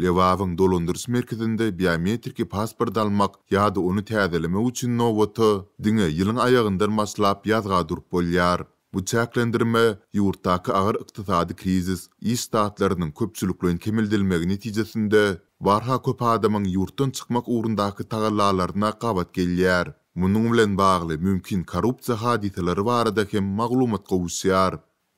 Lebabyň dolandyryş merkezinde biometriki pasport almak ýa-da ony täzelemek üçin nobata diňe ýylyň aýagyndan başlap ýazga durup bolýar. Bu çäklendirme ýurtdaky agyr ykdysady krizis, iş ştatlarynyň köpçülikleýin kemeldilmegi netijesinde barha köp adamyň ýurtdan çykmak ugrundaky tagallalaryna gabat gelýär. Munuň bilen bagly mümkin korrupsiýa hadysalary barada hem maglumat gowuşýar.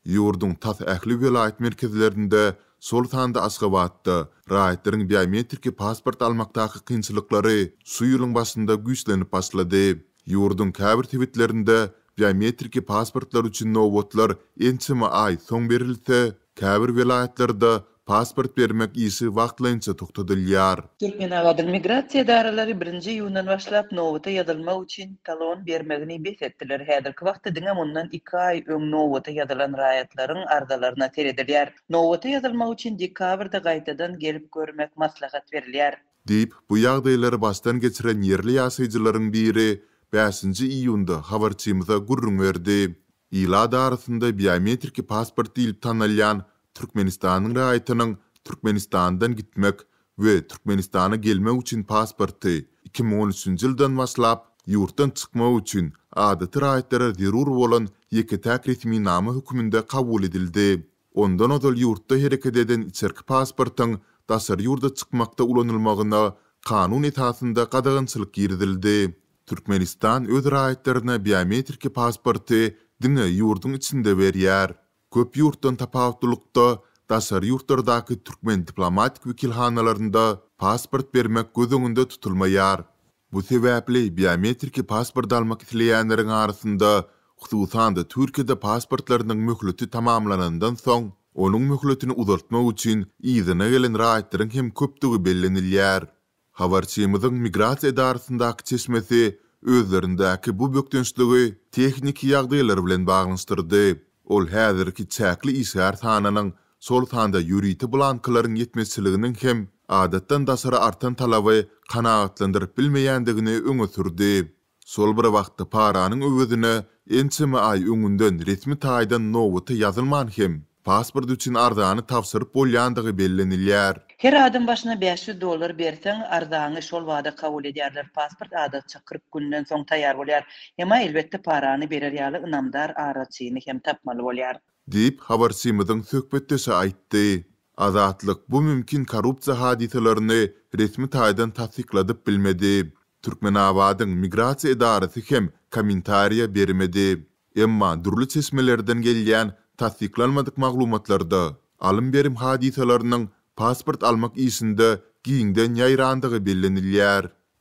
Ýurduň tas ähli welaýat merkezlerinde, şol sanda Aşgabatda raýatlaryň biometriki pasport almakdaky kynçylyklary şu ýylyň başynda güýçlenip başlady. Ýurduň käbir sebitlerinde biometriki pasportlar üçin nobatlar ençeme aý soň berilse, käbir welaýatlarda pasport bermek işi wagtlaýynça togtadylýar. Türkmenabadyň migrasiýa edaralary birinji iýundan başlap nobata ýazylmak üçin talon bermegini bes etdiler. Häzirki wagtda diňe mundan iki aý öň nobata ýazylan raýatlaryň arzalaryna seredilýär. Nobata ýazylmak üçin dekabrda gaýtadan gelip görmek maslahat berilýär. Diýip, bu ýagdaýlary başdan geçiren ýerli ýaşaýjylaryň biri bäşinji iýunda habarçymyza gürrüň berdi. Ilat arasynda biometriki pasport diýlip tanalýan Türkmenistanyň raýatynyň Türkmenistandan gitmek we Türkmenistana gelmek üçin pasporty 2013-nji ýyldan başlap ýurtdan çykmak üçin adaty raýatlara zerur bolan ýeke-täk resminama hökmünde kabul edildi. Ondan ozal ýurtda hereket eden içerki pasportyň daşary ýurda çykmakda ulanylmagyna kanun esasynda gadagançylyk girizildi. Türkmenistan öz raýatlaryna biometriki pasporty diňe ýurduň içinde berýär. Köp ýurtdan tapawutlylykda, daşary ýurtlardaky türkmen diplomatik wekilhanalarynda pasport bermek göz öňünde tutulmaýar. Bu sebäpli biometriki pasport almak isleýänleriň arasynda, hususan-da Türkiýede pasportlarynyň möhleti tamamlanandan soň, onuň möhletini uzaltmak üçin yzyna gelen raýatlaryň hem köpdügi bellenilýär. Habarçymyzyň migrasiýa edarasyndaky çeşmesi özlerindäki bu bökdençligi tehniki ýagdaýlar bilen baglanyşdyrdy. Ol häzirki çäkli işgär sanynyň, şol sanda ýörite blanklaryň ýetmezçiliginiň hem adatdan daşary artan talaby kanagatlandyryp bilmeýändigini öňe sürdi. Şol bir wagtda paranyň öwezine ençeme aý öňünden resmi taýdan nobata ýazylman hem pasport üçin arzany tabşyryp bolýandygy bellenilýär. Her adam başyna 500 dollar berseň, arzaňy şol bada kabul edýärler. Pasport adatça 40 günden soň taýýar bolýar. Emma elbetde parany berer ýaly ynamdar araçyny hem tapmaly bolýar. Diýip, habarçymyzyň söhbetdeşi aýtdy. Azatlyk bu mümkin korrupsiýa hadysalaryny resmi taýdan tassykladyp bilmedi. Türkmenabadyň migrasiýa edarasy hem kommentariýa bermedi. Emma dürli çeşmelerden gelýän tassyklanmadyk maglumatlarda alym-berim hadysalarynyň pasport almak işinde giňden ýaýrandygy bellenilýär.